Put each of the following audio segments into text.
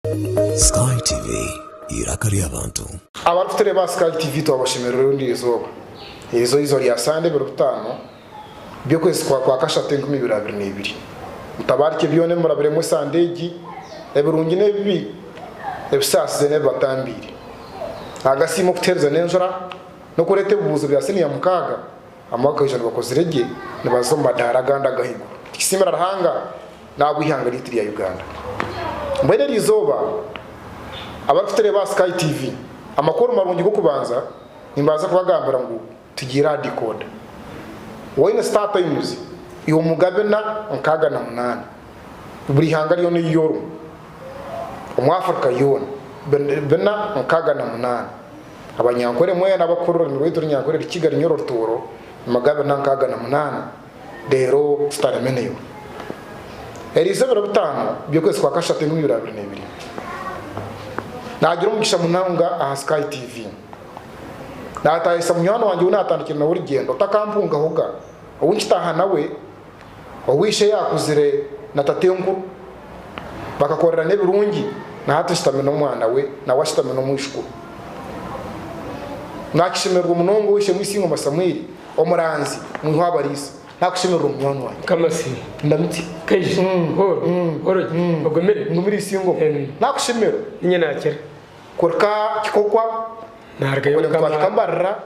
Sky TV, eiraka ry'abantu. Abarikutureeba aha Sky TV twabashemererwa orundi eizooba. Erizooba eizooba rya Sande ebiro bitaano by'okwezi kwa Kwakashatu 2022. Mutabaarikye byona ebi murabiremu esande egi, ebirungi n'ebibi, ebisaasize n'ebibatambiire. Agasiima okutuheereza n'enjura n'okureeta ebibuuzo bya siniya mukaaga hamwe bakaija nibakozire gye nibaza omu madaara agandi ag'ahaiguru. Tukisiimira Ruhanga n'ahabw'eihanga ryaitu rya Uganda. Mbwenu eri izooba abarikutureeba aha Sky TV, amakuru marungi g'okubanza nimbanza kubagambira ngu tugiire aha decoder. Waine Star Times iwe omugabe na 68 buri ihanga ryona ei orimu omu Africa yoona bina 68. Abanyankore mwena abakukora orurimi rwaitu Orunyankore Rukiga Runyoro Rutooro nimugabe na 68. Reero tutaremeneyo. Eriizo ebiro bitaano by'okwezi kwa kashatu 2022, naagira omugisha munonga aha Sky TV. Naatahisa munywani wangye ou naatandikire nawe orugyendo otakampungahoga, ou nkitaaha nawe, ou ishe yaakuzire na tatenkuru, bakakorerana ebirungi, na hati nshutami n'omwana we, nawe ashutami n'omwijukuru. Naakishemererwa munonga ow'eishe-emwe Isingoma Samwiri, Omuranzi mwihwa abariisa nakushemererwa munywani wangye. Kamasi. Ndamutse. Kaija. Horo. Horo gye. Ogumire. Ngumire Isingoma. Nakushemererwa. Ninye nakira. Kurika kikokwa. Narugayo Obwo Mukama. twahika Mbarara.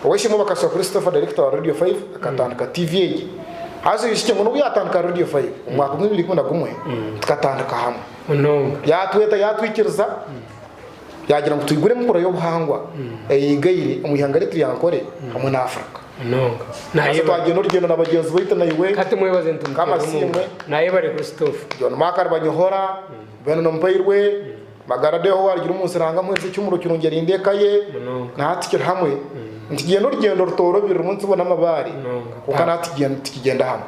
Ow'eishe-emwe Bakaswa Christopher director wa Radio Five akatandika TV egi. Haza oishiki ngu n'obu yatandika Radio Five omu mwaka gwa 2011 tukatandika hamwe. Munonga. Yatweta yatwikiriza. Yaagira ngu twigure emikura y'obuhangwa eyeigaire omu ihanga ryaitu rya Ankole hamwe na Africa. Munonga. Haza Nayebare. twagyenda orugyendo na bagyenzi baitu naiwe, Ka tumwebaze nitumuteera omu Kamasiimwe, ngaro. Nayebare Christopher. John Mark Aribanyohora, Benon Mpairwe, Magara Deho arugire omu nsi Ruhanga amuheereze ekihumuro kirungi arinde eka ye, Munonga. na hati tukiri hamwe. Nitugyenda orugyendo rutoorobire rurimu entsibo n'amabaare, Munonga. kwonka na hati tukigyenda hamwe.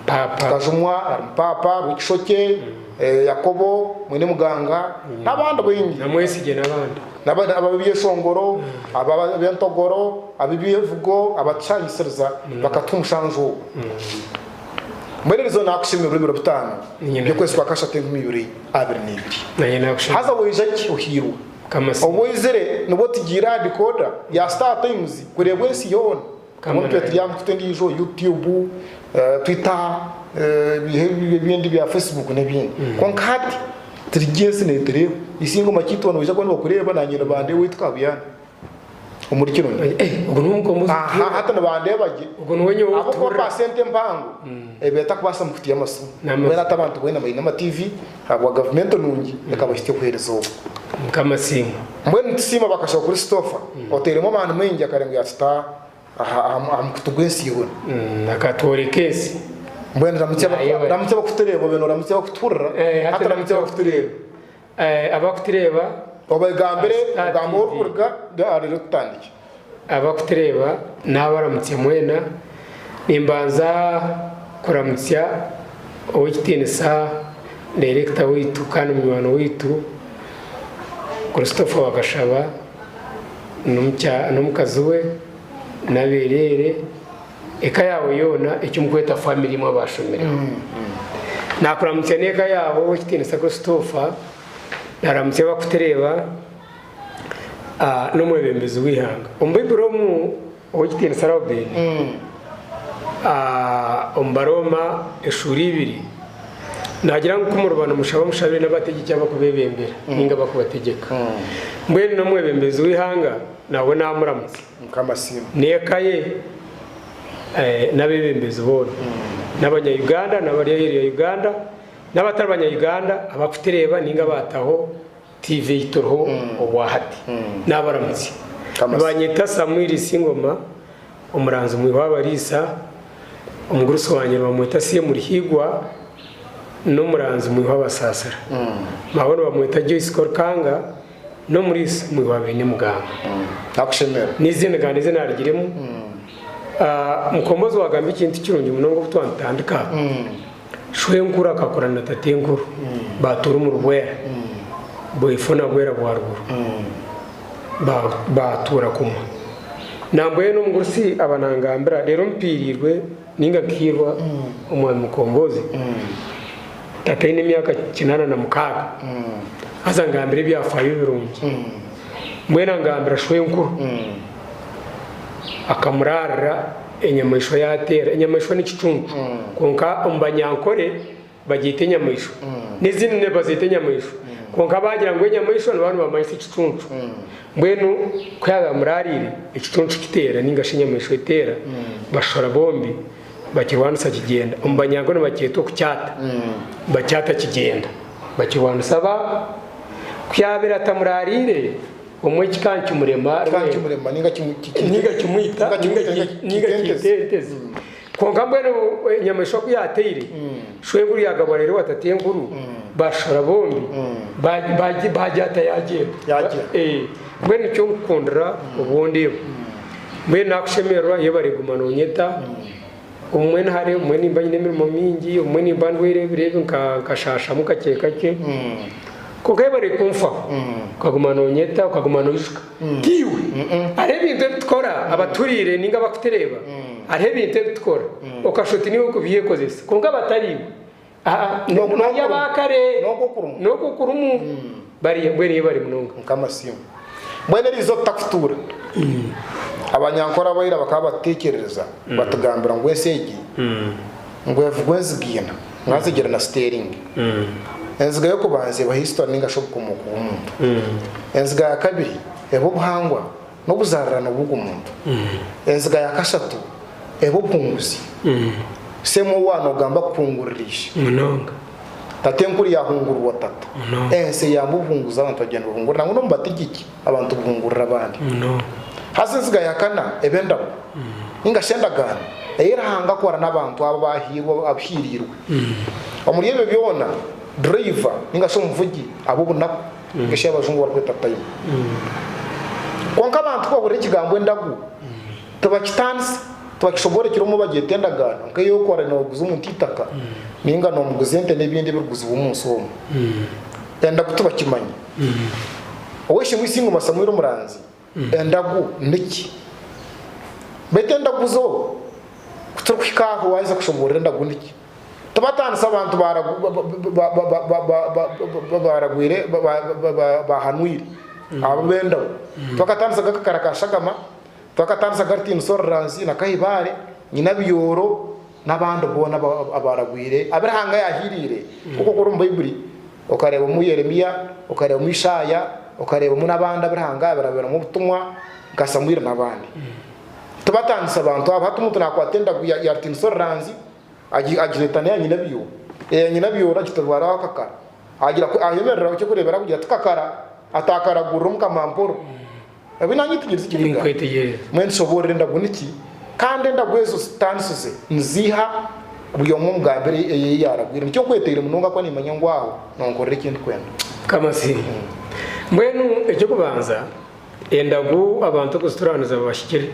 Paapa. Tukajumwa harimu Paapa, Rwekishokye, Yakobo mwene Muganga n'abandi baingi. Na Mwesigye n'abandi. Ab'ebyeshongoro, ab'entogoro, ab'ebyevugo, abatushangisiriza bakatuha omushanju ogu. Mbwenu eriizooba naakushemererwa ebiro bitaano by'okwezi kwa kashatu 2022. Haza waija ki ohiirwa? Obu oizire nibwo tugiire aha decoder ya Star Times kureebwa ensi yoona. Obumwe nitwe turi aha mikutu endiijo, YouTube, Twitter, ebindi bya Facebook n'ebindi. Kwonka hati turi gye ensi neetureeba. Isingoma Kitwa noija kuba nibakureeba naanye nibandeeba owaitu Kabuyanda omuri Kirungi. Aha hati nibandeeba gye ahabw'okuba pasente empango eba etakubaasa mikutu y'amasimu. Mbwenu hati abantu boona baine ama TV ahabwa gavumenti nungi ekabahitsya obuheereza obu. Mbwenu nitusiima Bakashaho Christopher oteiremu amaani maingi akareeba ngu yaatuta aha mukutu gw'ensi yoona. Akatworeka ensi. Mbwenu ramutsya abakutureeba obe nooramutsya abakutuhurira hati ramutsya abakutureeba. Abakutureeba. Obagambire ogambe ahu orikuruga reero tutandikye. Abakutureeba naabaramutsya mwena. Nimbanza kuramutsya ow'ekitiinisa Dayirekita waitu kandi munywani waitu Christopher Wakashaba n'omukazi we n'abeereere, eka yaawe yoona eki mukweta family imwe abaashomireho. Naakuramutsya n'eka yaawe ow'ekitiinisa Christopher, naaramutsya abakutureeba n'omwebembezi w'eihanga. Omu Baiburi omu Ow'ekitiinisa Reuben, omu Barooma eshuura ibiri, naagira ngu ku muriba nimushaba mushabire n'abategyeki abarikubeebembera nainga abarikubategyeka. Mbwenu n'omwebembezi w'eihanga nawe naamuramutsa n'eka ye n'abeebembezi boona, n'abanya-Uganda n'abari aheeru ya Uganda n'abatari banya-Uganda abarikutureeba nainga abaataho TV ei turiho obwahati. Naabaramutse. Nibanyeta Samuel Isingoma, omuranzi omwihi w'abariisa. Omugurusi wangye nibamweta CM Ruhigwa, n'omuranzi omwihi w'abasaasira. Maawe nibamweta Joyce Korukanga, n'omuriisa omwihi wa Beene Muganga. N'eiziina ryangye ezi naarugiremu. Mukombozi waagamba ekintu kirungi munonga obu twatandika. Shwenkuru akakura na tatenkuru baatuura omuri Bwera bw'eifo na Bwera bwa ruguru baatuura kumwe. Nambwenu omugurusi aba nangambira reero mpiirirwe nainga nkairwa omwami Mukombozi. Tata aine emyaka 86 haza angambira ebyafaayo birungi. Mbwenu angambira shwenkuru akamuraarira enyamaishwa yaateera. Enyamaishwa n'ekicuncu kwonka omu Banyankore bagyeta enyamaishwa n'ezindi nibazeeta enyamaishwa kwonka baagira ngu enyamaishwa nibaba nibamanyisa ekicuncu. Mbwenu ku yaaba amuraariire ekicuncu kiteera nainga shi enyamaishwa eteera bashora bombi bakirwanisa kigyenda. Omu Banyankore nibakyeta okukyata. Bakyata kigyenda. Bakirwanisa ba ku yaabaire atamuraariire omwe kikaba nikimurema ninga kimwita ninga kiitentezi. Kwonka mbwenu enyamaishwa ku yaateire, shwenkuru yaagabwa reero wa tatenkuru bashora bombi baagyata yaagyenda. Mbwenu nikyo nkukundira obundi ebwo. Mbwenu nakushemererwa yebare guma nonyeta obumwe nihare obumwe nimba nyine emirimo mingi obumwe nimba ndwaire ebiro ebi nkashashamu kakye kakye kwonka yebare kunfaho okaguma nonyeta okaguma noijuka tiiwe hariho ebintu ebitukora abaturiire ninga abakutureeba hariho ebintu ebitukora okashusha oti niiwe orikubyekozesa kwonka batari iwe bari abakare n'oku okurimu bariya mbwenu yebare munonga. Nkamasiima. Mbwenu eriizooba tutakutuura, Abanyankore abaira bakaba batuteekyerereza batugambira ngu ensi egi ngu evugwa enziga ina, ngu haza egira na siteeringi. Enziga y'okubanza eba history ninga shi obukomooko bw'omuntu. Enziga ya kabiri eba obuhangwa n'obuzaarirano bw'ogwo muntu. Enziga ya kashatu eba obuhunguzi. Semu owa noogamba kuhungurira ishe. Munonga. Tatenkuru yahungurwa tata. Ensi eyamba obuhunguzi abantu bagyenda nibahungura nangwa n'omu bategyeki abantu buhungurira abandi. Haza enziga ya kana eba endagu ninga shi endagaano ei Ruhanga akora n'abantu abo abahairwe abahiiriirwe. Omuri ebyo byona driver ninga shi omuvugi aba obunaku ninga shi ei abajungu barikweta time. Kwonka abantu ku bahurira ekigambo endagu Tibakitaanisa, tibakishoborekire omwe bagyeta endagaano nk'ey'okora nooguza omuntu eitaka nainga noomuguza ente n'ebindi ebirikuguzibwa omu nsi omu. Endagu tibakimanya. Ow'eishe-emwe Isingoma Samuel Omuranzi, endagu niki? Beitu endagu zo ku turikuhika aho waaheza kushoboorora endagu niki? Tibataanisa abantu baaragwire, baahanwire abo b'endagu. Tibakataanisa gakakara ka shagama. Twakatandisa Gartiini Soruransi na Kahibaare, Nyinabiyooro n'abandi boona abaaragwire abu Ruhanga yaahiiriire. Nk'oku okuri omu Baiburi, okareebamu Yeremia, okareebamu Isaaya, okareebamu n'abandi abu Ruhanga yaabirabiramu obutumwa nka Samwiri n'abandi. Tibatandisa bantu abo. Hati omuntu naakwata endagu ya Rutiini Soruranzi agireeta n'eya Nyinabiyooro, eya Nyinabiyooro agitwara akakara, agira ayemerera aho eky'okureeberaho kugira ati kakara, ataakaragurira Omukama mporo. Ebi naanyetegyereza eki ndiga. Ninkwetegyereza. Mbwenu nshoboorora endagu niki, kandi endagu ezo zitandisize niziiha buri omwe omugambire ei yaaragwire. Nikyo nkweteire munonga ahakuba nimmanya ngu aho nonkorera eki ndikwenda. Mukama asiimwe. Mbwenu eky'okubanza, endagu abantu okuzituraaniza babahikire.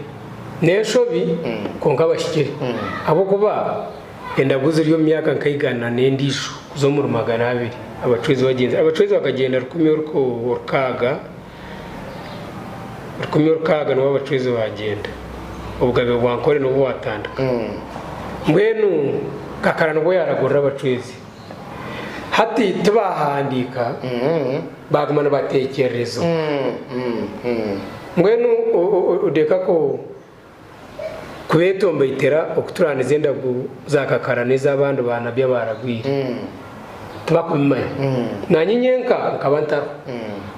N'enshobi kwonka bahikire. Ahabw'okuba endagu ziri omu myaka nka igana n'endiijo kuza omuri 200 abacwezi bagyenzire. Abacwezi bakagyenda 1600. 1600 nibwo abacwezi baagyenda. Obugabe bwa Nkore nibwo bwatandika. Mbwenu Kakara nibwo yaaragurira abacwezi. Hati tibaahandiika, baaguma nibateekyerereza. Mbwenu odeeka ku kubeetomboitera okuturaniza endagu za Kakara n'ez'abandi baanabi abaaragwire. Tibakubimanya. Naanye nyenka nkaba ntariho,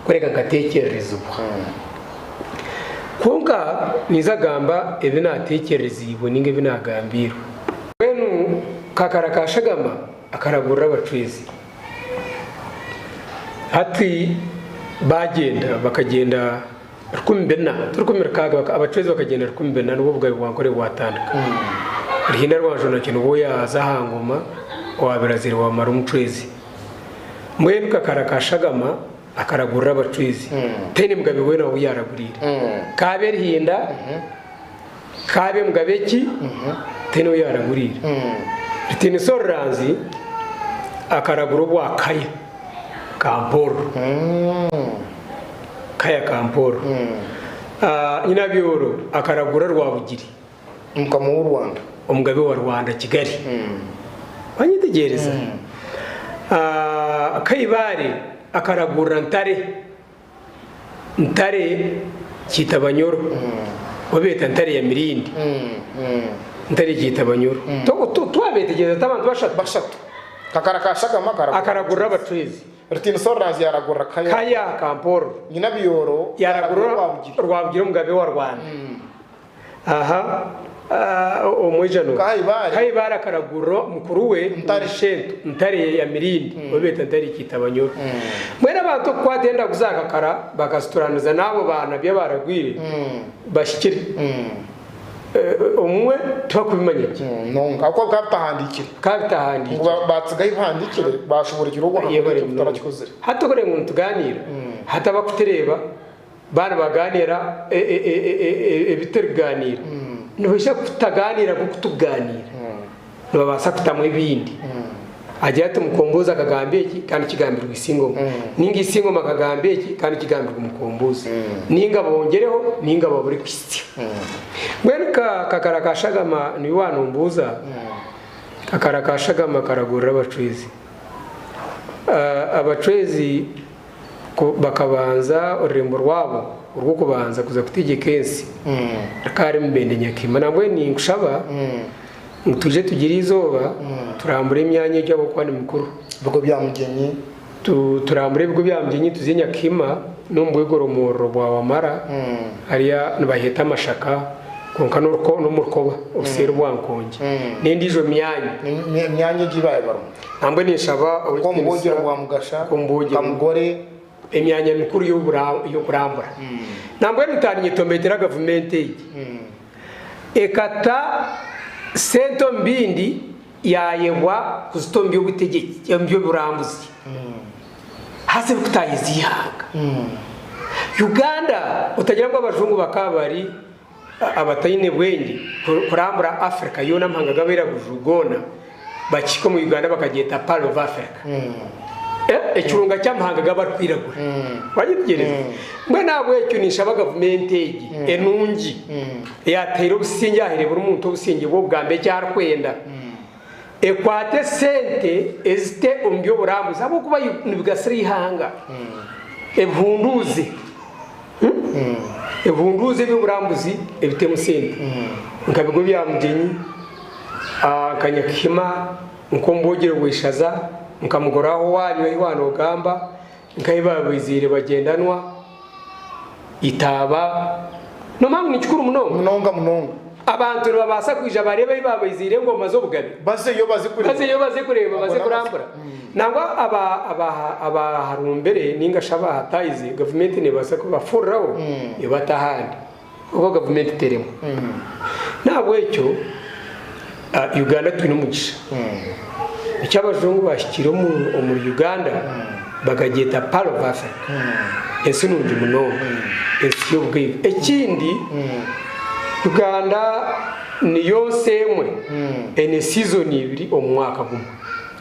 kureka nkateekyererezibwa. Kwonka ninza kugamba ebi naateekyerereziibwe nainga ebi naagambiirwe. Mbwenu Kakara ka Shagama akaragurira abacwezi. Hati baagyenda bakagyenda. 14, ti 16, abacwezi bakagyenda 14 nibwo obugabe bwa Nkore bwatandika. Ruhinda rwa Njonokye nibwo yaaza aha ngoma owa Birazire Wamara omucwezi. Mbwenu Kakara ka Shagama akaragurira abacwezi, tihaine mugabe weena ou yaaraguriire. Kaabe Ruhinda, kaabe mugabe ki, tihaine ou yaaraguriire. Rutiinisa Oruranzi akaragura obwa Kaya. Kamporo. Kaya Kamporo. Nyinabyoro akaragura Rwabugiri. Omukama w'u Rwanda. Omugabe wa Rwanda Kigali. Wanyetegyereza? Kaibare akaragurira Ntare, Ntare Kiitabanyoro, obeeta Ntare ya Mirindi, Ntare Kiitabanyoro. Twabeetegyereza ti abantu bashatu? Bashatu. Kakara ka Shagama akaragurira Akaragurira Abacwezi. Rutiini Sorrazi yaaragurira Kaya. Kaya Kampororo. Nyinabiyooro Yaaragurira yaaragurira Rwabugiri. Rwabugiri omugabe wa Rwanda. Aha omwijano. Kahibare. Kahibare akaragurira mukuru we Ntare. Shento, Ntare ya Mirindi, obeeta Ntare Kiitabanyoro. Mbwenu abantu kukwata endagu za Kakara bakazituraniriza n'abo baana bi abaaragwire bashikire. Omwe tibakubimanya gye. Nonka ahabw'okuba bikaba bitahandiikire. Bikaba bitahandiikire. Ngu baatsigaho ebihandiikire baashoborekyerwa ogu Yebare ahandiikire munonga. tutarakikozire. Hati okureba ngu nitugaaniira, hati abakutureeba baaba nibagaaniira ebi turikugaaniira, nibaija kutagaaniira nk'oku turikugaaniira. Nibabaasa kutamu ebindi. Agira ati Mukombozi akagamba eki kandi kigambirwe Isingoma. Ninga Isingoma akagamba eki kandi kigambirwe Mukombozi. Ninga bongyereho ninga babure kuhitsya. Mbwenu kakara ka Shagama niwe wanombuuza, kakara ka Shagama karagurira Abacwezi. Abacwezi bakabanza orurembo rwabo orw'okubanza kuza kutegyeka ensi rikaba riri Mubende Nyakima. Nambwenu ninkushaba ngu twije tugire eizooba turambure emyanya egyo ahabw'okuba ni mikuru. Ebigo bya Mugyenyi. Turambure ebigo bya Mugyenyi tuze Nyakima n'omu bwegoromorero bwa Wamara hariya nibaheeta amashaka kwonka n'omu rukoba obuseeri bwa Nkongi n'endiijo myanya. Emyanya egyo ei barimu. Nambwenu ninshaba Nk'omu bwogyero bwa Mugasha, Omu bwogyero. Kamugore. Emyanya mikuru y'okurambura. Nambwenu ntaninyetomboitera gavumenti egi. Ekata sente omu bindi yaayebwa kuzita omu by'obutegyeki, omu by'oburambuzi. Haza ebirikutaahiza eihanga. Uganda otagira ngu abajungu bakaba bari abataine bwengye kurambura Africa yoona amahanga g'abairaguju goona bakihika omu Uganda bakagyeta Pearl of Africa. Ekirunga ky'amahanga g'abarikwiragura. Wagyetegyereza? Mbwenu ahabw'ekyo ninshaba gavumenti egi enungi eyateire obusingye ahaire buri muntu obusingye bw'okugamba eki arikwenda ekwate esente ezite omu by'oburambuzi ahabw'okuba nibigasira eihanga. Ebihunduuze. Ebihunduuze eby'oburambuzi ebitemu sente. Nka bigo bya Mugyenyi, nka Nyakihima, nk'omu Bwogyero bw'eishaza, nka Mugore aho waanywa ahi waanoogamba, nk'ahi baabaizire bagyendanwa, Itaaba. Noomanya ngu ni kikuru munonga? Munonga munonga. Abantu nibabaasa kwija bareebe ahi baabaizire engoma z'obugabe. Bazeyo baze kureeba. Bazeyo baze kureeba, baze kurambura. Nangwa aba aba abaharumbire ninga shi abahatahize gavumenti neebaasa kubafuriraho ebate ahandi. Kwonka gavumenti teremwa. N'ahabw'ekyo Uganda twine omugisha. Eki abajungu baahikire omuri Uganda bakagyeta Pearl of Africa. Ensi nungi munonga, ensi y'obugaiga. Ekindi Uganda niyo nsi emwe eine season ibiri omu mwaka gumwe.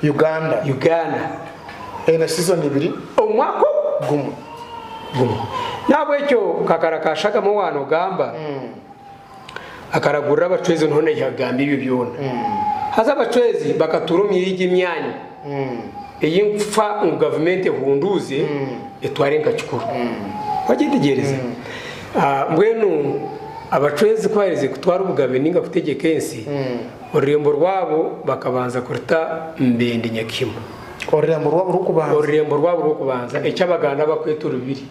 Uganda. Uganda. Eine season ibiri omu mwaka gumwe. Gumwe. N'ahabw'ekyo kakara ka Shagama owaanogamba akaragurira abacwezi niho naiha kugamba ebyo byona. Haza abacwezi bakatuura omu egi emyanya ei nkufa ngu gavumenti ehunduuze etware nka kikuru. Wagyetegyereza? Mbwenu abacwezi ku baaherize kutwara obugabe nainga kutegyeka ensi, orurembo rwabo bakabanza kuruta Mubende Nyakihima. Orurembo rwabo rw'okubanza. Orurembo rwabo rw'okubanza, eki Abaganda bakweta orubiri.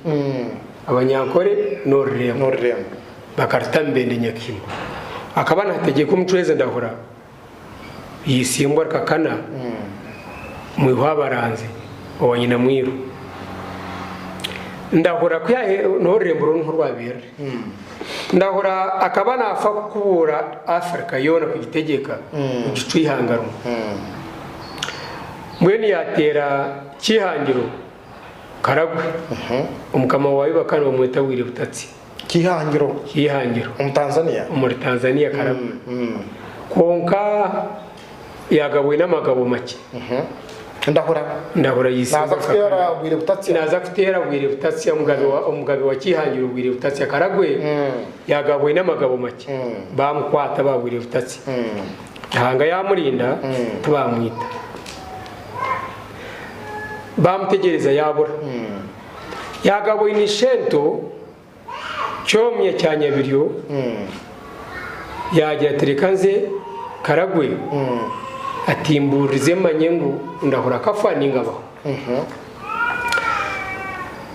Abanyankore n'orurembo. N'orurembo. Bakaruta Mubende Nyakihima. Akaba naategyeka omucwezi Ndahura, Isimbwa Rukakana, Mwihwabaranzi owa nyina mwiru. Ndahura ku yahe niho orurembo rwe niho rwabaire ruri. Ndahura akaba naafa kukubuura Africa yoona kugitegyeka kugicwa eihanga rimwe. Mbwenu yaateera Kihangiro Karagwe, omukama waayo bakaba nibamweta Bwire Butatsi. Kihangiro. Kihangiro. Omu Tanzania. Omuri Tanzania Karagwe. Kwonka yaagabwa aine amagabo makye. Ndahura. Ndahura yaitse Naaza kuteera Bwire Butatsya. Naaza kuteera Bwire Butatsya, omugabe wa Kihangiro Bwire Butatsya Karagwe yaagabwa aine amagabo makye. Baamukwata ba Bwire Butatsya. Ruhanga yaamurinda tibaamwita. Baamutegyereza yaabura. Yaagaboine ishento kyomya kya nyabiryo, yaagira ati, Reka nze Karagwe atimbuuririze mmanye ngu ndahura akafa nainga abaho.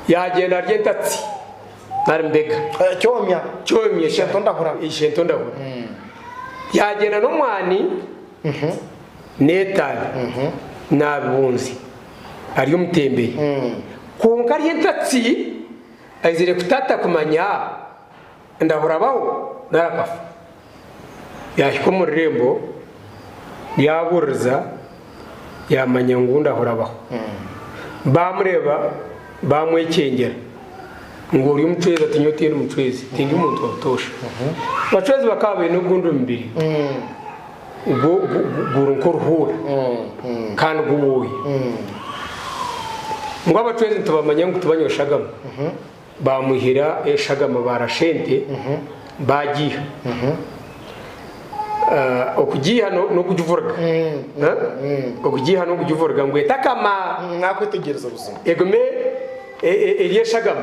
Yaagyenda arya entatsi nari mbega. Kyomya. Kyomya. Ishento ndahura. Ishento ndahura. Yaagyenda n'omwani n'etaabi naabibunzi ari omutembeyi. Kwonka ari entatsi aizire kutata kumanya ndahura abaho nari akafa. Yaahika omu rurembo yaabuuririza yaamanya ngu ndahura abaho. Baamureeba baamwekyengyera ngu ori omucwezi ati nyowe tindi mucwezi tindi muntu wa butoosha. Abacwezi bakaba baine ogundi mubiri guri nk'oruhuura kandi gubwoya. Ngu abacwezi nitubamanya ngu tibanywa shagama. Baamwihira eshagama baarasha ente baagiiha. Okugiiha n'okugivuriga. Okugiiha n'okugivuriga ngu etakama. Nakwetegyereza buzima. Egume eri eshagama.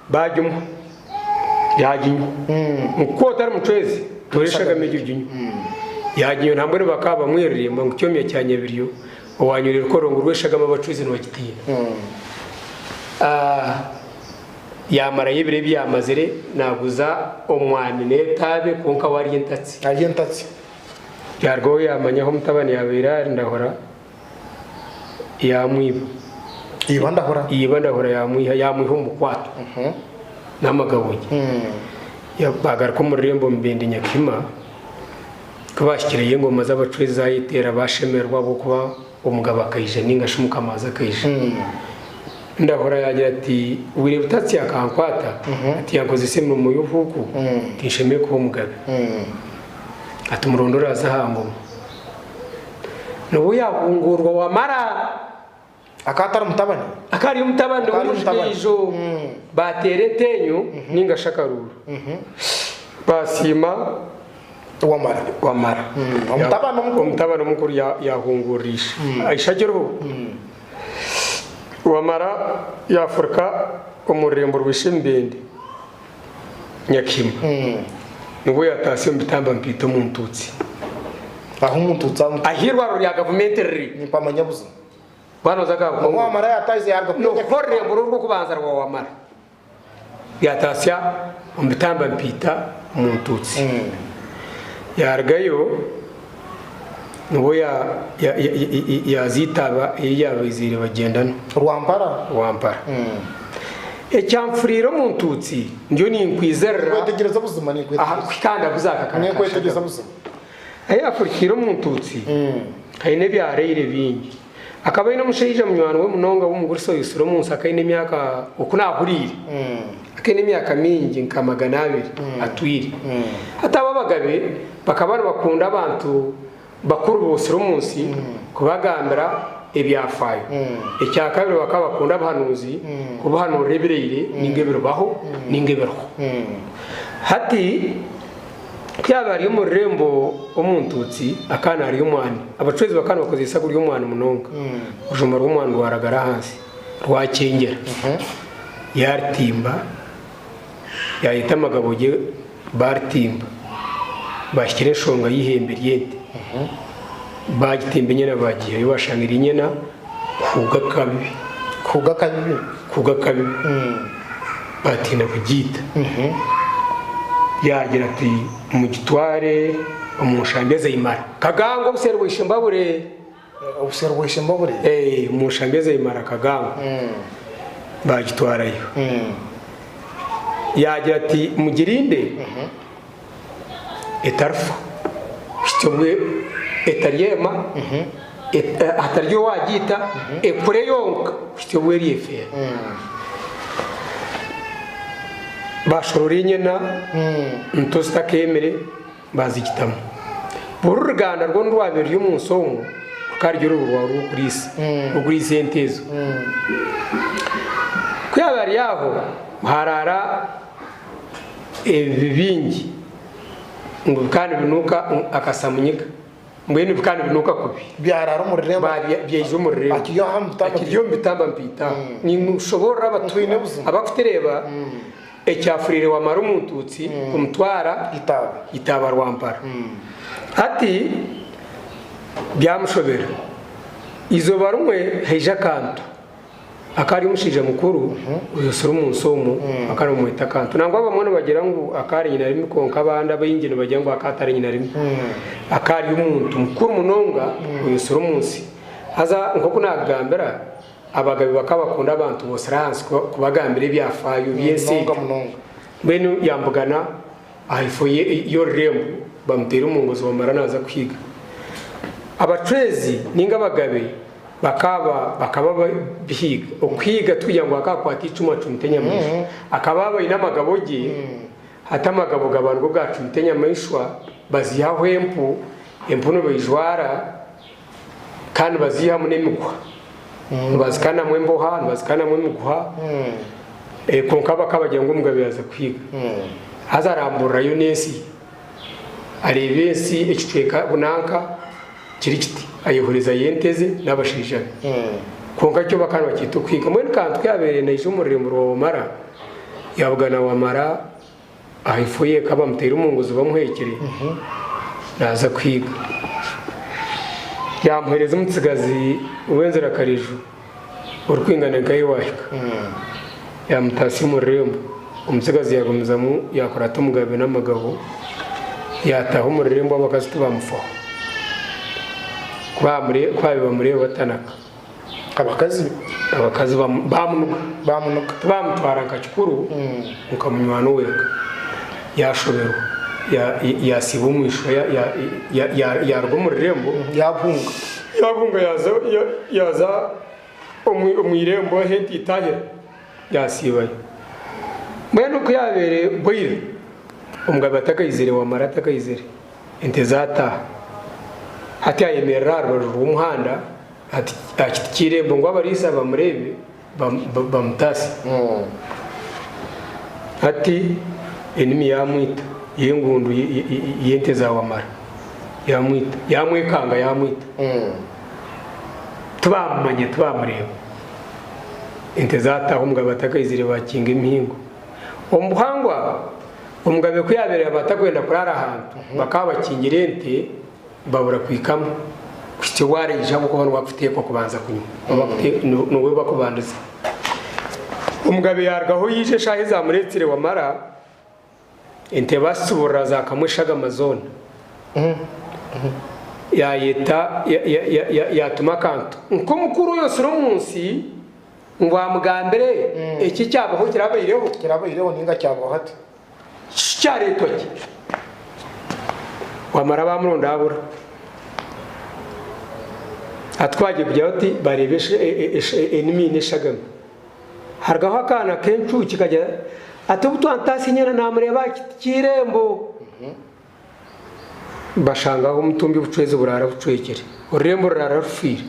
Baagimuha yaaginywa. Ngu ku otari mucwezi toora eshagama egyo oginywe. Yaaginywa nambwenu bakaba bamweririmba ngu kyomya kya nyabiryo owaanywire rukorongo rw'eshagama abacwezi nibagitiina. Yaamarayo ebiro ebi yaamazire naaguza omwani n'etaabe kwonka we ari entatsi. Ari entatsi. Yaarugaho yaamanya ahu omutabani yaabaire ari Ndahura yaamwiba. Iba Ndahura? Iba Ndahura yaamwiha yaamwiha omu bukwato n'amagabo ge. Baagaruka omu rurembo Mubende Nyakihima, ku baahikireyo engoma z'abacwezi zaayeteera baashemererwa ahabw'okuba Omugabe akaija nainga shi Mukama-waazo akaija. Ndahura yaagira ati, Bwire butatsi akankwata, ati yankozesa emirimo y'obuhuuku, tinshemereire kuba omugabe. Ati murondore aze aha ngoma. Nibwo yaahunguurwa Wamara. Akaba atari mutabani? Akaba ari omutabani Akaba ari omutabani. w'omujigaijo. Baateera enteenyu nainga shi akaruuru. Baasiima. Wamara. Wamara. Omutabani omukuru. Omutabani omukuru yahungurira ishe. Ishe akiriho. Wamara yafuruka omu rurembo rwa Ishembende, Nyakihima. Nibwo yataasya omu bitamba mpiita omu Ntuutsi. Ahu omu Ntuutsi ahu. Ahu eirwariro rya gavumenti riri. Nimpamanya buzima. Waaba nooza aha Bukongo. Wamara yataahize yaaruga N'okuha orurembo rw'orw'okubanza rwa Wamara. Yaataasya omu bitamba mpiita omu Ntuutsi. Yaarugayo nibwo yaaza Itaaba ei yaabaizire bagyendana. Rwampara? Rwampara. Ekyanfuriire omu Ntuutsi ndiyo ninkwizirira. Ninkwetegyereza buzima, ninkwetegyereza. Aha kuhika aha ndaguza aka kara ka Ninkwetegyereza Shagama. buzima. Ahu yaafurukire omu Ntuutsi haine ebyaraire bingi. Akaba aine omushaija munywani we munonga w'omugurisi oisire omu nsi akaine emyaka, oku naahuriire, akaine emyaka mingi nka 200 atwire. Hati abo abagabe bakaba nibakunda abantu bakuru boosire omu nsi kubagambira ebyafaayo. Ekyakabiri bakaba bakunda abahanuuzi kubahanuurira ebiraire nainga ebiribaho nainga ebiriho. Hati Ku yaabaire ari omu rurembo omu Ntuutsi, akaba naarya omwani. Abacwezi bakaba nibakozesa kurya omwani munonga. Orujuma rw'omwani rwaragara ahansi rwakyengyera. Yaaritimba, yaayeta amagabo ge baaritimba. Baahikire enshonga y'eihembe ry'ente. Baagitimba enyena baagiihayo baashanga eri enyena kuhuuga akabibi. Kuhuuga akabibi? Kuhuuga akabibi. Baatiina kugiita. Yaagira ati, Mugitware omu nshambi ezeimara. Kagango obuseeri bwa Ishembabure. Obuseeri bwa Ishembabure? Ee, omu nshambi ezeimara Kagango. Baagitwarayo. Yaagira ati, Mugirinde etarifa, kuhitsya obu etaryema, hatarigira owaagiita, ekure yonka kuhitsya obu eryefeera. Baashorora enyena nto zitakeemire baazigitamu. Buri ruganda rwona orwabaire ruri omu nsi omwo rukaba ruri orurwa rw'okuriisa, rw'okuriisa ente ezo. Ku yaabaire ari aho, haaraara ebibi bingi ngu bikaba nibinuuka akasamunyiga. Mbwenu kandi binuuka kubi. Byarara omu rurembo. Byaija omu rurembo. Akiri aha mubitamba. Akiri omu bitamba mpiita. Nimushoboorora abatu Twine buzima. abakutureeba ekyafuriire wamara omuntutsi kumutwara Itaaba. Itaaba Rwampara. Hati byamushobera. Izooba rimwe haija akantu. Akaba ari omushaija mukuru oyosire omu nsi omu, bakaba nibamweta Kantu. Nangwa abamwe nibagira ngu akaba ari nyinarimi kwonka abandi abaingi nibagira ngu akaba atari nyinarimi. Akaba ari omuntu mukuru munonga oyosire omu nsi. Haza nk'oku naakugambira, abagabe bakaba bakunda abantu boosire ahansi kubagambira ebyafaayo by'ensi Munonga egyo. munonga. Mbwenu yambugana ahaifo y'orurembo bamuteire omu ngozi bamara naaza kuhiiga. Abacwezi ninga abagabe bakaba bakaba bihiiga. Okuhiiga tikugira ngu akaakwata eicumu acumite enyamaishwa. Akaba aba aine amagabo ge, hati amagabo gaba nigo gaacumita enyamaishwa, baziihaho empu, empu nibaijwara kandi nibaziihamu n'emiguha. Nibazikanamu emboha, nibazikanamu emiguha. Kwonka bakaba bagira ngu omugabe yaaza kuhiiga. Haza aramburirayo n'ensi. Areeba ensi ekicweka bunanka kiri kiti, ayehurezayo ente ze n'abashaija be. Kwonka kyo bakaba nibakyeta okuhiiga. Mbwenu Kantu ku yaabaire naija omu rurembo rwa Wamara, yaabugana Wamara ahaifo y'eka bamuteire omu nguzi bamuheekire, naaza kuhiiga. Yaamuheereza omutsigazi w'enzira-kareju orikwingana nka ei waahika. Yaamutaasya omu rurembo. Omutsigazi yaagumizamu yaakurata omugabe n'amagabo, yaataaha omu rurembo abakazi tibaamufaho. Ku baabaire bamureeba batanaka. Abakazi? Abakazi baamunuga. Baamunuga. Tibaamutwara nka kikuru, nka munywani wenka. Yaashoberwa, yaasiiba omu ishwa, yaaruga omu rurembo. Yaabunga. Yaabunga yaaza omu irembo ahu ente itaahira, yaasiibayo. Mbwenu ku yaabaire bwaire, omugabe atakaizire, Wamara atakaizire, ente zaataaha. Hati ayemerera aha rubaju rw'omuhanda aha kiti ky'eirembo ngu abariisa bamureebe bamutaasye. Hati enimi yaamwita y'engundu y'ente za Wamara yaamwita, yaamwekanga yaamwita. Tibaamumanya, tibaamureeba. Ente zaataaha omugabe atakaizire baakinga emihingo. Omu buhangwa, omugabe ku yaabaire aba atakwenda kuraara ahantu, bakaba bakingira ente babura kuhikamu kuhitsya obu araije ahabw'okuba niwe arikuteekwa kubanza kunywa, niwe bakubandiza. Omugabe yaarugaho yaija eshaaha ezaamureetsire Wamara, ente baasitsiburira zaakamwa eshagama zoona. Yaayeta, yaatuma akantu nk'omukuru oyosire omu nsi ngu amugambire eki ekyabaho kirabaireho. Kirabaireho ninga kyabaho hati. Shi kyareetwa ki? Wamara baamuronda abura. Hati ku bagiye kugira bati bareeba enimi eine eshagama. Harugaho akaana k'encuukye kagira ati obu twantaasya enyana naamureeba aha kiti ky'eirembo. Bashangaho omutumbi obucwezi buraara bucwekire, orurembo ruraara rufiire.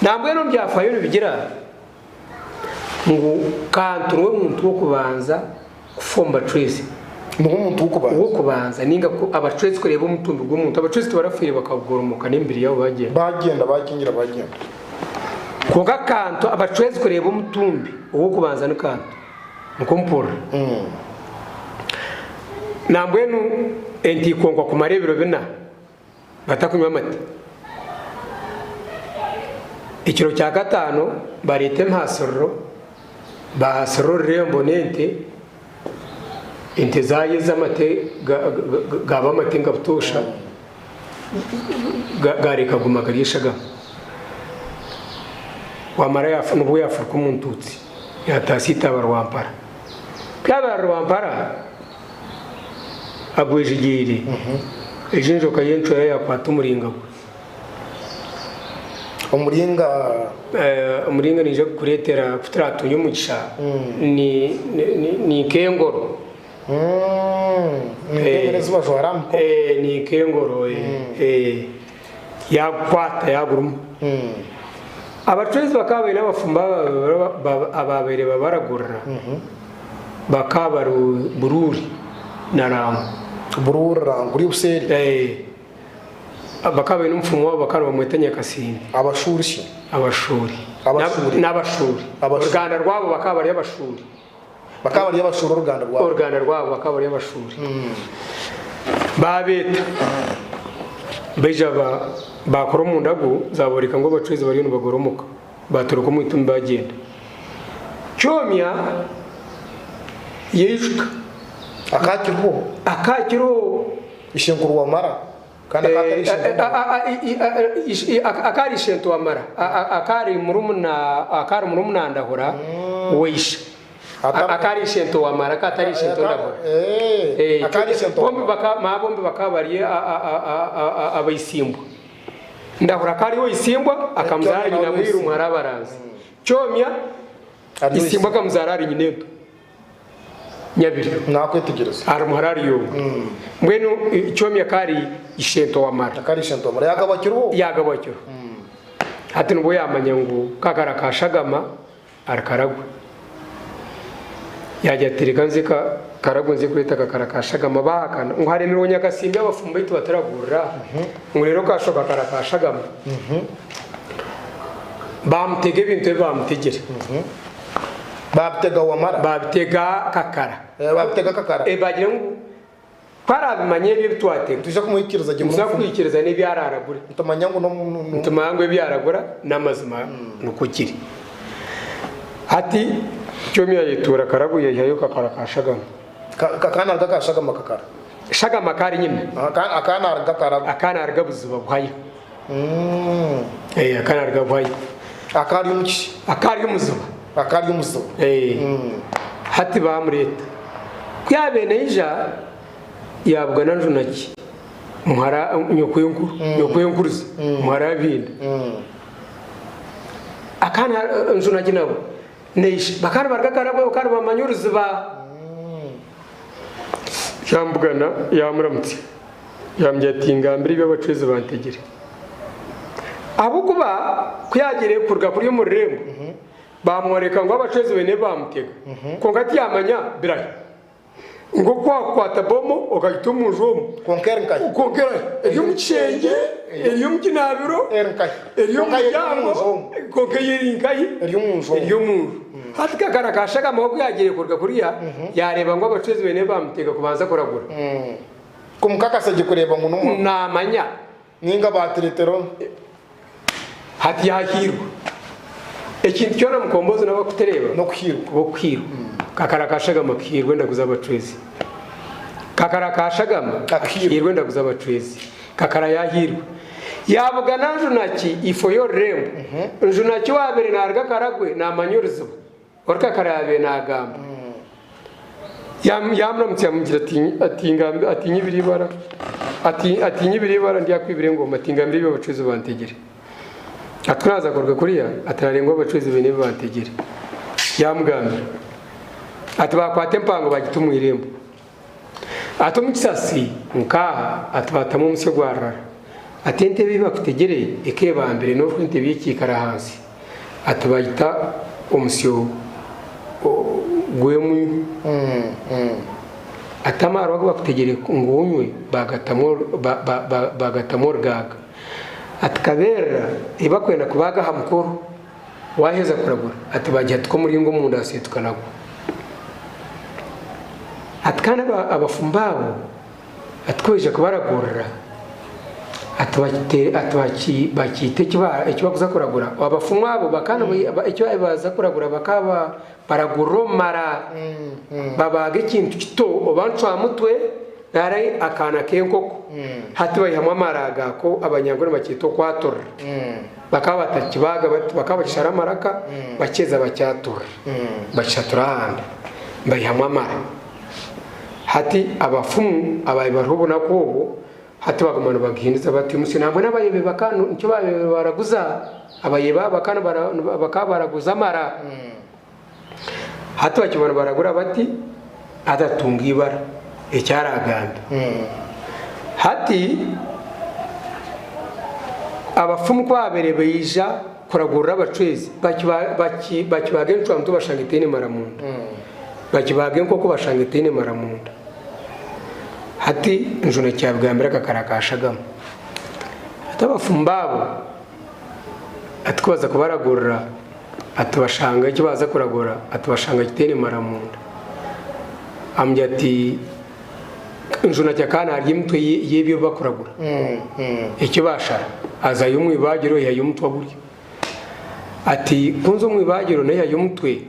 Nambwenu omu byafaayo nibigira ngu Kantu niwe muntu w'okubanza kufa omu bacwezi. Niwe muntu w'okubanza? Ow'okubanza ninga ku abacwezi kureeba omutumbi gw'omuntu. Abacwezi tibarafiire bakagoromoka n'emibiri yaabo bagyenda. Bagyenda, bakingira bagyenda. Kwonka Kantu abacwezi kureeba omutumbi, ow'okubanza ni Kantu. Nikwo mpurira. Nambwenu ente ikonkwa kumara ebiro bina batakunywa amate. Ekiro kya kataano bareeta emihasiriro, baahasirira orurembo n'ente, ente zaayeza amate gaaba amate nka butoosha, gaareka kuguma gari eshagama. Wamara yaafa nibwo yaafuruka omu ntuutsi yaataasya eitaba Rwampara. Ku yaabaire ari Rwampara agwejegyeire, egyo enjoka y'encwera yaakwata omuringa gwe. Omuringa. Omuringa naija kukureetera ku turaatunge omugisha ni nk'engoro. Ni nk'engoro ezi bajwara aha mikono. Ni nk'engoro yaagukwata yaaguruma. Abacwezi bakaba baine abafumbo abaabaire babaragurira, bakaba bari Buruuri na Rango. Buruuri, Rango, ori obuseeri? Bakaba baine omufumu waabo bakaba nibamweta Nyakasimbi. Abashuuri shi? Abashuuri. Abashuuri. N'abashuuri. Abashuuri. Oruganda rwabo bakaba bari abashuuri. Bakaba bari abashuuri oruganda rwabo. Oruganda rwabo bakaba bari abashuuri. Babeeta. Baija bakora omu ndagu zaboreka ngu abacwezi bariyo nibagoromoka. Batoroka omu itumbi bagyenda. Kyomya yaijuka. Akakiriho. Akakiriho. Ishenkuru wamara. Kandi akatari ishento Akari ishento wamara. Akari murumuna, akari murumuna Ndahura weisha. Akari ishento wamara akatari ishento Ndahura. Akari ishento. Bombi baka ma bombi bakaba bari abaisimbwa. Ndahura akari we isimbwa akamuzara nyina mwiru mwarabaranzi. Kyomya isimbwa akamuzara ari nyinento. Nyabiri. Nakwitegereza. Ari muharari yo. Mbwenu Kyomya kari ishento wamara. Akari ishento wamara yagabakiriho. Yagabakiriho. Hati nubwo yamanya ngu kakara kashagama arakaragwa. Yajya atereka nzika karagwa nzi kureta kakara kashagama bahakana ngo haremerwa Nyakasimbi abafumbo baitu bataragurira. Ngo rero kashoka kakara kashagama. Bamutega ebintu ebi bamutegere. Babitega wamara. Babitega kakara. Babitega kakara. Bagira ngu twarabimanye ebyo bitwatega. Tuja kumuhikiriza gye Muza kwikiriza n'ebyararagura. Ntumanya ngu no ntumanya ngu ebyaragura n'amazima nuko kiri. Hati Kyomya yetura karagu yahihayo kakara kashagama. Kakana arga kashagama kakara. Shagama kari nyine. Akana arga karagu. Akana arga buziba buhayo. Akana arga buhayo. Akari omukishi. Akari omuziba. Akari omuziba. Hati bamureta. Kuyabene ija yabugana Njunaki. Muhara nyokwenkuru, nyokwenkuruza, muhara binda. Akana Njunaki nabo. Neish bakana barga karabwe bakana bamanyuruzi ba. Yambugana yamuramutse. Yambye ati ngambire by'abacwezi bantegere. Abukuba kuyagere kurga kuri mu rurembo. Bamworeka ngo abacwezi bene bamutega. Konka ati yamanya birayi. Ngo kwakwata bomo okagita omunju omu. Konkera nkayi. Konkera eri omu kishengye, eri omu kinaabiro, eri omu muryango, konka eri nkayi, eri omunju. Eri omunju. Hati kakara kashagama aho kuyagiire kuruga kuriya, yareeba ngu abacwezi bene bamutega kubanza kuragura. Kumukakasa gye kureeba ngu n'omu. Namanya. Ninga batiretero. Hati yahirwa. Ekintu kyona mukombozi n'abakutereeba. N'okuhirwa. Okuhirwa. Kakara kashagama kuhirwa endagu z'abacwezi. Kakara kashagama kuhirwa endagu z'abacwezi. Kakara yahirwa. Yabugana Njunaki ifo y'orurembo. Njunaki wabere naruga Karagwe namanya oruzibu. Ori Kakara yabere nagamba. Yamuramutse yamugira ati ngambe ati nyibiri ibara. Ati nyibiri ibara ndyakwibire ngoma ati ngambire ibyo abacwezi bantegere. Aturaza kuruga kuriya atararengwa abacwezi bene bantegere. Yamugambira. Ati bakwate empango bagita omu irembo. Ati omu kisasi nkaha ati batamu omusyo gwa rurara. Ati entebe ei bakutegere ekebambire n'oku entebe ekiikara ahansi. Ati bagita omusyo gw'emwihu. Ati amaarwa agu bakutegere ngu onywe bagatamu orugaaga. Ati kaberera ei bakwenda kubaga aha mukoro waheza kuragura. Ati bagira ati komuringo omunda haseetuka nagwo. Ati kandi abafumbo abo ati kubaija kubaragurira ati bakiite eki bakuza kuragura. Abafumu abo bakana eki baza kuragura bakaba baragurira omu mara. Babaga ekintu kito oba ncwamutwe nari akaana k'enkoko. Hati baihamu amara gako abanyangore bakiita okwaturira. Bakaba batakibaga bakaba bakishara amaraka bakyeza bakyaturira. Bakishatura ahandi baihamu amara. Hati abafumu abaye bariho obunaku obwo hati baguma nibagihindiza bati omusyo nambwenu abayebe bakanu nikyo babaire baraguza abayebe aba bakanu bakaba baraguza amara. Hati bakibona baragura bati atatunga ibara ekyaragamba. Hati abafumu ku babaire baija kuragurira abacwezi bakibaga encwamutu bashanga etaine mara munda. Bakibaga enkoko bashanga etaine mara munda. Hati Njunaki yabigambira akakara kashagama. Ati abafumu baabo ati ku baza kubaragurira ati bashanga eki baaza kuragura ati bashanga kitaine mara munda. Amugira ati njunakya ka naarya emitwe y'ebi bakuragura. Eki baashara azayo omu ibaagiro aihayo omutwe agurya. Ati ku nza omu ibaagiro naihayo omutwe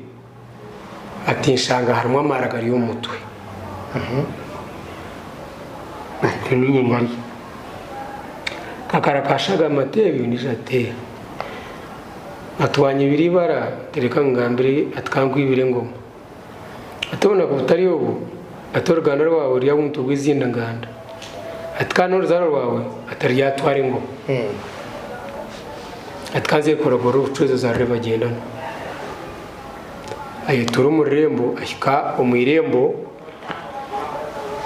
ati nshanga harimu amara gari omu mutwe. Ati niinye ngarya. Kakara kashagama ati ebyo ondiijo ati ee. Ati wanyibira ibara ati reka nkugambire ati ka nkwibire engoma. Ati obunaku butari obu ati oruganda rwawe ruryaba omutwe gw'ezindi nganda. Ati kandi n'oruzaaro rwawe ati ruryatwara engoma. Ati ka nze kuragura obucwezi ozaarire bagyendana. Ayetuura omu rurembo ahika omu irembo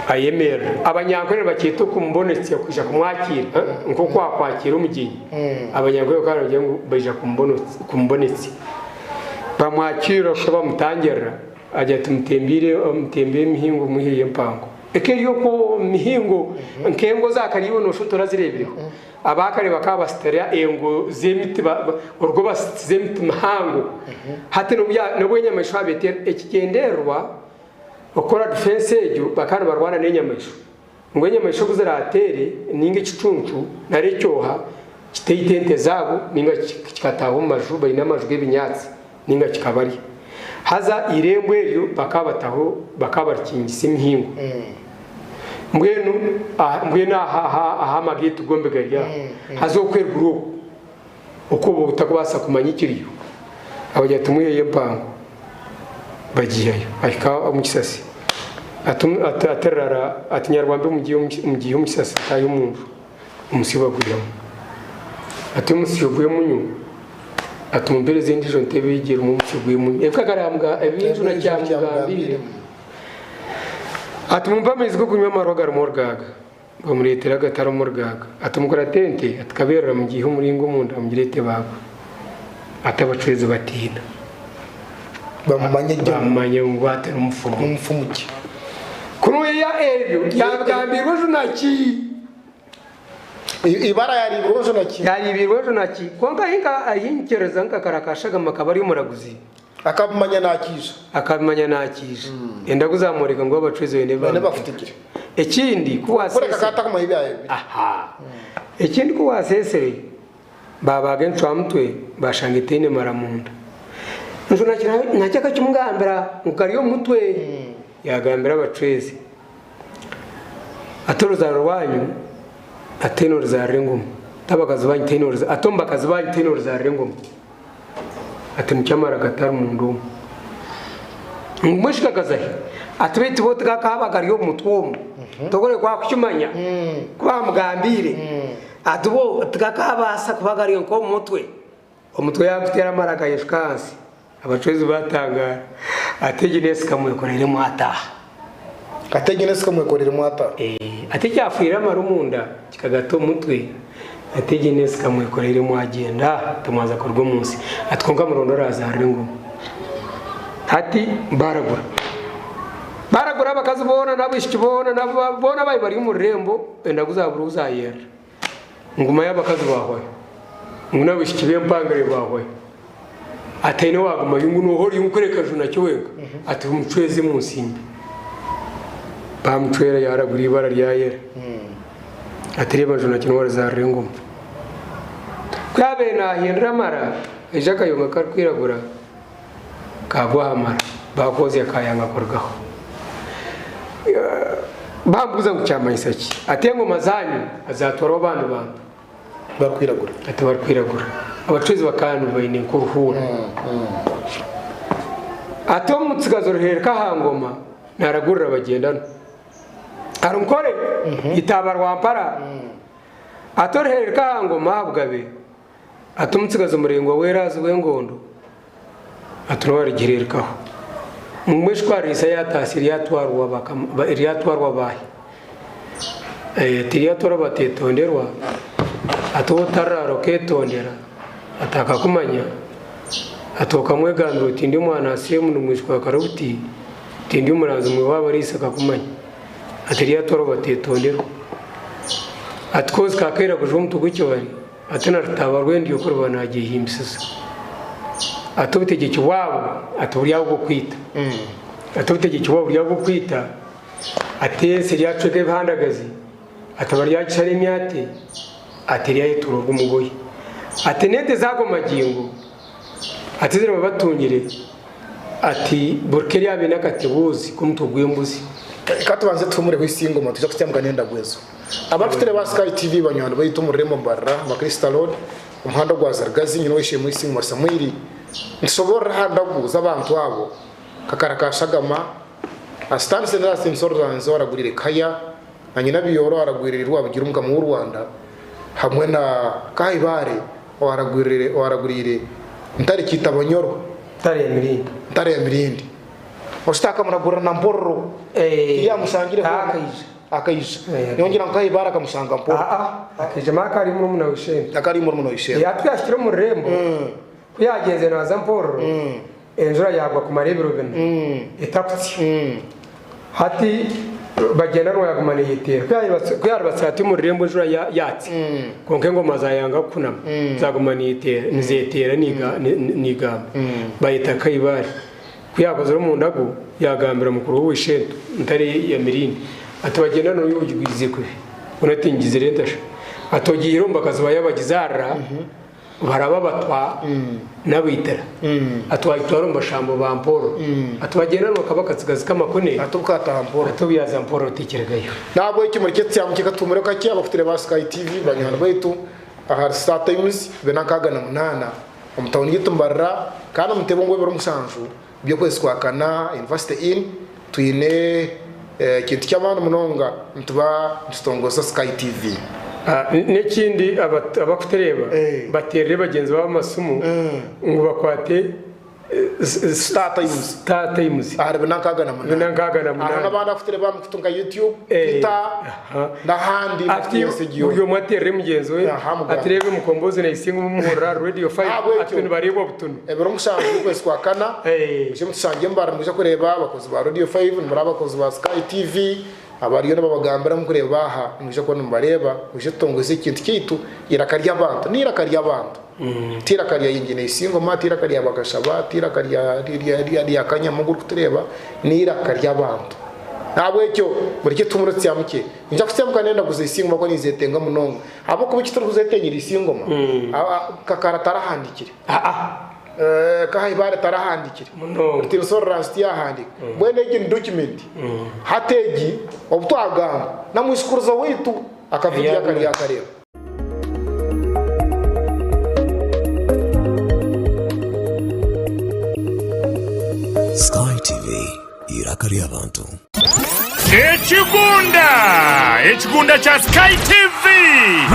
ayemerera. Abanyankore nibakyeta okumubonetsya kwija kumwakiira nk'oku wakwakira omugyenyi. Abanyankore bakaba nibagira ngu baija kumubonetsya. Bamwakiira osha bamutangirira agira ati mutembire mutembire emihingo mwiheyo empango. Eka eri okwo omu mihingo nk'engo za kare iwe noosha otorazireebireho. Abaakare bakaba basitara engo z'emiti orugo basitiza emiti mihango. Hati n'obu enyamaishwa yaaba eteera ekigyendererwa okukora difensi egyo bakaba nibarwana n'enyamaishwa. Ngu enyamaishwa ku ziraateere nainga ekicuncu nari ekyoha kitaita ente zaabo nainga kikataaha omu maju baine amaju g'ebinyaatsi nainga kikabarya. Haza eirembo eryo bakaba bataho bakaba barikingisa emihingo. Mbwenu mbwenu aha aha aha amageeti gombi gari aha. Haza okwo eruguru okwo okwo oba otakubaasa kumanya ekiriyo. Abagira ati mwiheyo empango. Bagiihayo. Ahika omu kisasi atererara ati Nyarwambi mugiihe omu kisasi ntaahe omu nju. Omusyo bagwihamu. Ati omusyo gw'emunyu ati mumpereze endiijo ntebe egyo erimu omusyo gw'emunyu. Ebi kagarambwa ebi Njuna kyamugambiire. Ati mumpe amaizi g'okunywa amarwa garimu orugaaga. Bamureetera agatarimu orugaaga. Ati mukurate ente, ati kabeerera mugiihe omuringa omunda mugireete baagwe. Ati abacwezi batiina. Bamumanye gye. Bamumanye ngu ati n'omufumu. N'omufumu gye. Kuruya ebyo yabigambirwe Junaki. Ibara yariibirwe Junaki. Yariibirwe Junaki. Kwonka ahinkiriza nka kara kashagama akaba ari omuraguzi. Akabimanya nakiija. Akabimanya nakiija. Endagu zamworeka ngu abacwezi baine Baine bafutigire. Ekindi ku Kureka waseesere. akatakumanya ebi ayebire. Aha. Ekindi ku waseesere babaaga encwamutwe bashanga etaine mara munda. Nju nakyo akakimugambira ngu kari omu mutwe. Yagambira abacwezi ati oruzaaro rwanyu atihaine oruzaarira engoma. Ati abakazi banyu tihaine ati omu bakazi banyu tihaine oruzaarira engoma. Ati nikyo amara gatari munda omu. Ngu mwishiki akaza hi? Ati beitu bo tigakaba gari omu mutwe omu. Tokore kwakukimanya ku bamugambiire. Ati bo tigakabaasa kuba gari nk'omu mutwe. Omutwe yaguteera amara agayeshuka ahansi. Abacwezi batangaara. Ati egi n'ensi kamwekoreire mwataaha. Ati egi n'ensi kamwekoreire mwataaha. Ati ekyafiire amara omunda kikagata omu mutwe. Ati egi n'ensi kamwekoreire mwagyenda timwaza kuruga omu nsi. Ati kwonka muronde oraazaarire engoma. Hati baaragura. Baaragura abakazi boona n'abaishiki boona boona abaabaire bari omu rurembo endagu zaabura ou zaayerera. Nguma y'abakazi baahwayo. Ngu n'abaishiki b'empangare baahwayo. Ati haine owaagumayo ngu nooha ori nkureka Junaki wenka? Ati mucweze munsimbe. Baamucwera yaaragura eibara ryayera. Ati reeba Junaki niwe arizaarira engoma. Ku yaabaire naahindura amara, haija akayonga karikwiragura kaagwa aha mara, baakoozya kaayanga kurugaho. Baamubuuza ngu kyamanyisa ki? Ati engoma zaanyu zaatwarwa abandi bantu. Barikwiragura. Ati barikwiragura. Abacwezi bakaba baine nk'oruhuura. Ati omutsigazi oruheereka aha ngoma naaragurira bagyendana. Arunkore itaaba rwampara. Ati oruheereka aha ngoma aha bugabe. Ati omutsigazi muraingwa w'eraazi w'engondo. Ati niwe arigiheerekaho. Mbwenu shi ku ariisa yaataasya eryatwarwa baahi? Ati eryatwarwa bateetonderwa. Ati waaba otararaara okeetondera, ati akakumanya, ati okamwegambira oti ndi omwana wa Seemu ndi mwishiki wa Karubuti, oti ndi omuranzi mwe w'abariisa akakumanya. Ati eryatwarwa bateetonderwa. Ati kozi kakairagujwe omutwe gw'ekibari, ati na rutaaba rw'endiyo ku ruba naagyehimbisiza. Ati obutegyeki bwabo ati buri ahabw'okwita. Ati obutegyeki bwabo buri ahabw'okwita, ati ensi eryacweka ebihandagazi, ati baryagishara emyate, ati eryayetuura ogw'omugoye. Ati n'ente z'ago magingo, ati eziriba batungire, ati buri ka eryaba eine akatebuuzi k'omutwe gw'embuzi. Ka tubanze tuhumureho isingoma twija kutyamka n'endagu ezo. Abafitire ba Sky TV banywani baitu omu rurembo Mbarara, Macrista Road, omuhanda ogwa Zarigazi, nyine ow'eishe-emwe Isingoma Samwiri. Nitusoborora aha ndagu z'abantu abo, Kakara ka Shagama, Sitaani Senderasi Nsorranzi owaraguriire Kaya, na nyina Biyooro owaragwirire Rwabugiri Omukama w'u Rwanda hamwe na Kahibare owaraguriire Ntare Kiitabanyoro. Ntare ya Mirindi. Ntare ya Mirindi. Oshusha akamuragurira na Mpororo. Tiyamushangire hoona. Akaija. Akaija. Niho ngira ngu Kahibare akamushanga Mpororo. Aa, akaija maaka ari murumuna wa Ishembe. Akaba ari murumuna wa Ishembe. Hati yahikire omu rurembo, ku yaagyenzire naaza Mpororo, enjura yaagwa kumara ebiro bina etakutsya. Hati Bagyendanwa yaaguma neeyeteera. Ku yaaribatsire ati omu rurembo enjura yaatsya, kwonka engoma zaayanga kukunama, zaaguma nizeeteera niigamba. Baayeta Kaibare. Ku yaakozire omu ndagu, yaagambira mukuru we Ow'eishe-ento, Ntare ya Mirindi, ati, Bagyendanwa iwe ogigwize kubi, mbwenu ati ngizire ntasha. Ati ogiihire omu bakazi ba Yabagizaarira, Baraba abatwa n'abaitira. Ati wagitwara omu bashambo ba Mpororo. Ati bagyendanwa kaba akatsigazi k'amakune. Ati obu kaataha Mpororo. Ati obu yaaza Mpororo tekirugayo. Nahabwekyo mureke tutyamukye katuhumureho kakye abakutire ba Sky TV banywani baitu ahari Star Times 48 omu tawuni yaitu Mbarara kandi omu ntebe ngu ebiro 7 by'okwezi kwa kana University Inn twine ekintu ky'amaani munonga nituba nitutongoza Sky TV. N'ekindi abakutureeba bateerere bagyenzi baabo amasimu ngu bakwate Star Times. Star Times. Ahari 48. 48. Hariho n'abandi abakutureeba aha mikutu nka YouTube, Twitter n'ahandi Ati buri omwe ateerere mugyenzi we ati reeba Mukombozi Naisinga omu muhurira ahari Radio 5 ati nibareebwa butunu. Ebiro 7 by'okwezi kwa kana, mwije mutushangye Mbarara nimwija kureeba abakozi ba Radio 5, nimureba abakozi ba Sky TV, abariyo nibabagambira mukureeba aha, nimwija kuba nimubareeba, mwije tutongoze ekintu kyaitu, eiraka ry'abantu, n'eiraka ry'abantu. Ti eiraka rya Engineer Isingoma, ti eiraka rya Bakashaba, ti eiraka rya Kanyamungu orikutureeba, n'eiraka ry'abantu. Nahabwekyo mureke tuhumure tutyamukye. Ninza kutyamuka nenda kuguza Isingoma ahabw'okuba ninzetenga munonga. Ahabw'okuba eki turikuzetengyera Isingoma, Kakara tarahandikire. Kahibare tarahandikire. Rutirisororance tiyahandika. Mbwenu egi ni document. Hati egi obu twagamba na mwishikuruza waitu akavidiyo akari yakareeba. Sky TV, eiraka ry'abantu. Ekigunda! Ekigunda kya Sky TV!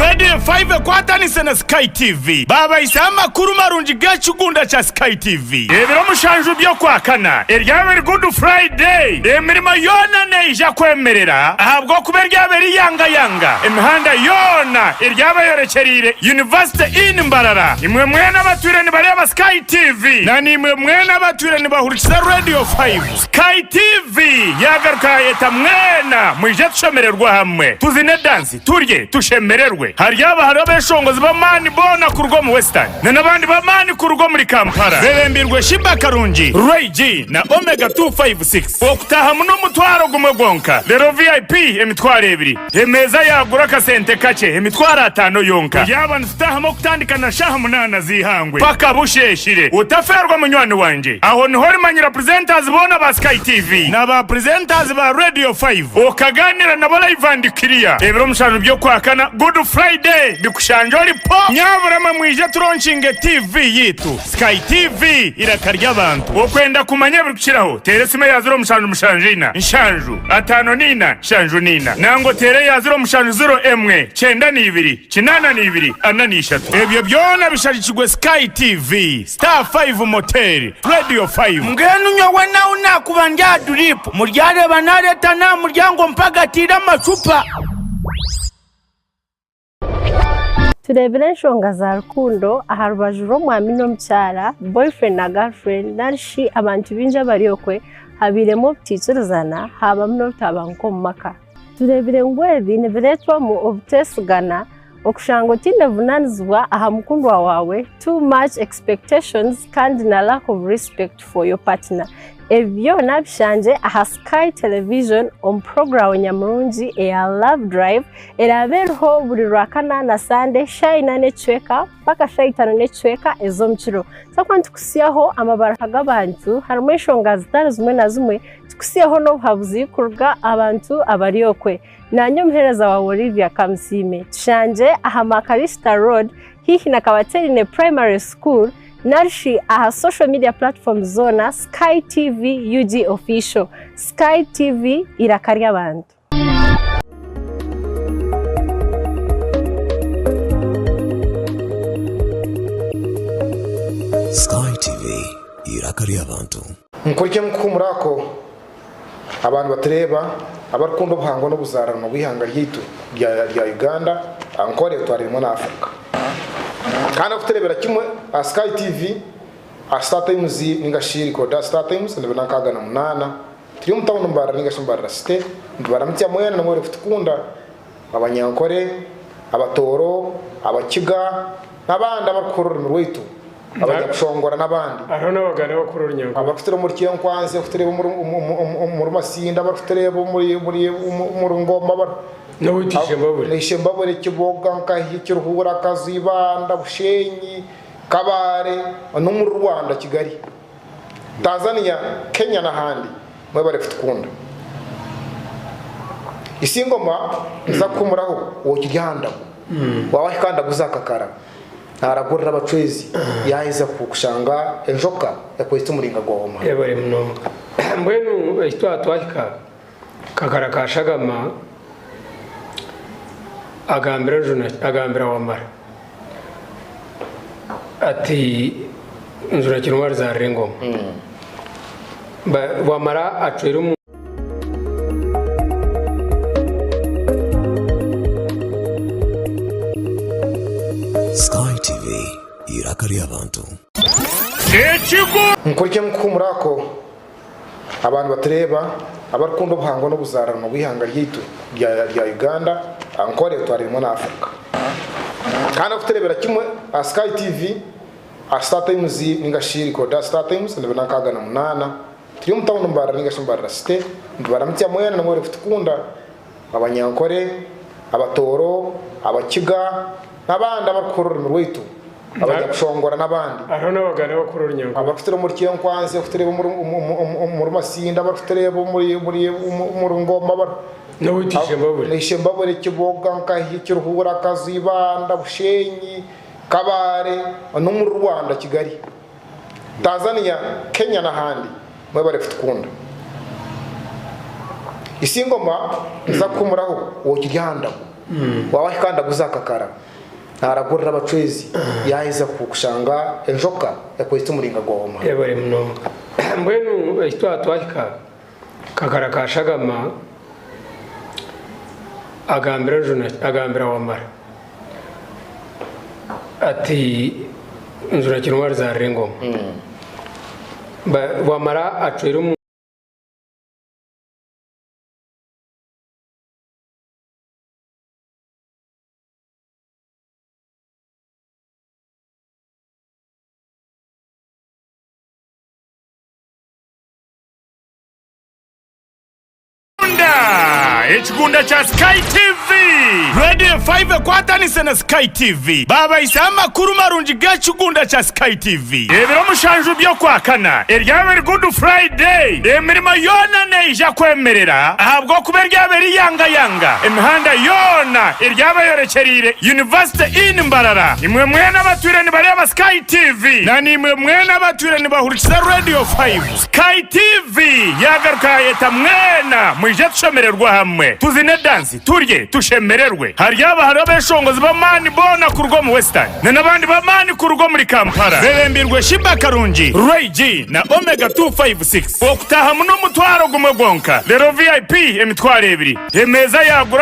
Radio 5 ekwatanise na Sky TV baabahisaho amakuru marungi g'ekigunda kya Sky TV. Ebiro 7 by'Okwakana eryaba eri Good Friday, emirimo yoona neija kwemerera ahabw'okuba eryaba eri yangayanga. Emihanda yoona eryaba eyorekyereire University Inn Mbarara. Imwe mwena abatwire nibareeba Sky TV na naimwe mwena abatwire nibahurikiza Radio 5, Sky TV yaagaruka yaayeta mwena mwije tushemererwe hamwe, tuzine dansi, turye, tushemererwe. Haryaba hariho abeshongozi b'amaani boona kuruga omu Western na n'abandi b'amaani kuruga omuri Kampala bebembirwe Sheebah Karungi, Ray G na Omega 256. Okutaahamu n'omutwaro gumwe gwonka, reero VIP emitwaro ebiri. Emeeza yaagura akasente kakye, 50,000 yonka. Yaaba nitutaahamu okutandika na shaaha munaana z'eihangwe paka busheeshire. Otafeerwa munywani wangye. Aho niho orimanyira presenters boona ba Sky TV na ba presenters ba Radio 5 okagaaniira nabo live and clear. Ebiro 7 by'Okwakana, Good Friday, bikushangye ori po! Nyabura mwe mwije turonkinge TV yaitu. Sky TV, eiraka ry'abantu. Okwenda kumanya ebirikukiraho, teera esimu eya 0774 7 54 74 nangwa oteere eya 0701 92 82 43. Ebyo byona bishagikirwe Sky TV, Star 5 Motel, Radio 5. Mbwenu nyowe nahu naakuba ndi aha duriipu, muryareeba naareeta n'aha muryango mpagatiire amacupa. Tureebire enshonga za rukundo aha rubaju rw'omwami n'omukyara, boyfriend na girlfriend, nari shi abantu baingi abari okwe, habairemu obutaikirizana haabamu n'obutabanguko omu maka. Tureebire ngu ebi nibireetwamu obuteesigana, okushanga otaine buvunaanizibwa aha mukundwa waawe, too much expectations kandi na lack of respect for your partner. Ebi byona bishangye aha Sky Television omu puroguraamu nyamurungi eya Love Drive eraabe eriho buri Rwakana na Sande shaaha ina n'ekicweka mpaka shaaha itaano n'ekicweka ez'omukiro. Twakuba nitukutsyaho amabaruha g'abantu harimu enshonga zitari zimwe na zimwe Tukutsiyeho n'obuhabuzi kuruga aha bantu abari okwe. Naanye omuheereza waawe Olivia Kamusiime. Tushangye aha Makalista Road haihi na Kabaterine Primary School narishi aha social media platforms zoona Sky TV UG Official. Sky TV eiraka ry'abantu. Sky TV, eiraka ry'abantu. Nkurikye mukuhumura ako abantu batureeba abarikukunda obuhangwa n'obuzaaranwa bw'eihanga ryaitu rya Uganda, Ankole otwariiremu na Africa. Kandi arikutureebera kimwe aha Sky TV, aha Star Times ninga shi recorder Star Times 268, turi omu tawuni Mbarara ninga shi Mbarara City, nitubaramutsya mwena nimwe kutukunda Abanyankore, Abatooro, Abakiga n'abandi abarikukora orurimi rwaitu. Abanyakushongora n'abandi. Hariho n'Abaganda abakukora Orunyankore. Abarikutureeba omuri Kyenkwanzi, abarikutureeba omuri Masindi, abarikutureeba omuri Ngoma, N'owaitu Ishembabure. Ishembabure, Kiboga, Nkahi, Kiruhura, Kazo, Ibanda, Bushenyi, Kabale, n'omuri Rwanda, Kigali, Tanzania, Kenya n'ahandi. Mwebare kutukunda. Isingoma niza kuhumuraho wokirya aha ndagu. Waaba wahika aha ndagu zakakara. Naaragurira abacwezi, yaaheza kushanga enjoka ekwaitse omuringa gwa Wamara. Yebare munonga. Mbwenu eki twaba twahika, Kakara ka Shagama agambira Njuna, agambira Wamara ati Njuna Kinwari zaarira engoma. Wamara acwera omu. Sky TV, eiraka ry'abantu. Nkurikye mukuhumura ako abantu batureeba abarikukunda obuhangwa n'obuzaaranwa bw'eihanga ryaitu rya Uganda, Ankole otwariiremu na Africa. Kandi arikutureebera kimwe aha Sky TV, aha Star Times ninga shi recorder Star Times 268. Turi omu tawuni Mbarara ninga shi Mbarara City, nitubaramutsya mwena nimwe kutukunda, Abanyankore, Abatooro, Abakiga n'abandi abarikukora orurimi rwaitu, Abanyakushongora n'abandi. Hariho n'Abaganda abakukora Orunyankore. Abarikutureeba omuri Kyenkwanzi, abarikutureeba omuri Masindi, abarikutureeba omuri Ngoma, N'owaitu Ishembabure. Ishembabure, Kiboga, Nkahi, Kiruhura, Kazo, Ibanda, Bushenyi, Kabale n'omuri Rwanda, Kigali. Tanzania, Kenya n'ahandi mwebare kutukunda. Isingoma niza kuhumuraho wokirya aha ndagu. Waaba wahika aha ndagu zakakara, naaragurira abacwezi yaaheza kushanga enjoka ekwaitse omuringa gwa Wamara. Yebare munonga. Mbwenu eki twaba twahika, Kakara ka Shagama agambira Njuna, agambira Wamara. Ati Njura Kinwari zaarira engoma. Wamara acwera omu. Ekigunda kya Sky TV! Radio 5 ekwatanise na Sky TV baabahisaho amakuru marungi g'ekigunda kya Sky TV. Ebiro mushanju by'Okwakana eryaba eri Good Friday, emirimo yoona neija kwemerera ahabw'okuba eryaba eri yangayanga. Emihanda yoona eryaba eyorekyereire University Inn Mbarara. Imwe mwena abatwire nibareeba Sky TV na naimwe mwena abatwire nibahurikiza Radio 5, Sky TV yaagaruka yaayeta mwena mwije tushemererwe hamwe, tuzine dansi, turye, tushemererwe. Haryaba hariho abeeshongozi b'amaani boona kuruga omu Western na n'abandi b'amaani kuruga omuri Kampala beebembeirwe Sheebah Karungi, Ray G na Omega 256. Okutaahamu n'omutwaro gumwe gwonka, reero VIP emitwaro ebiri. Emeeza yaagura.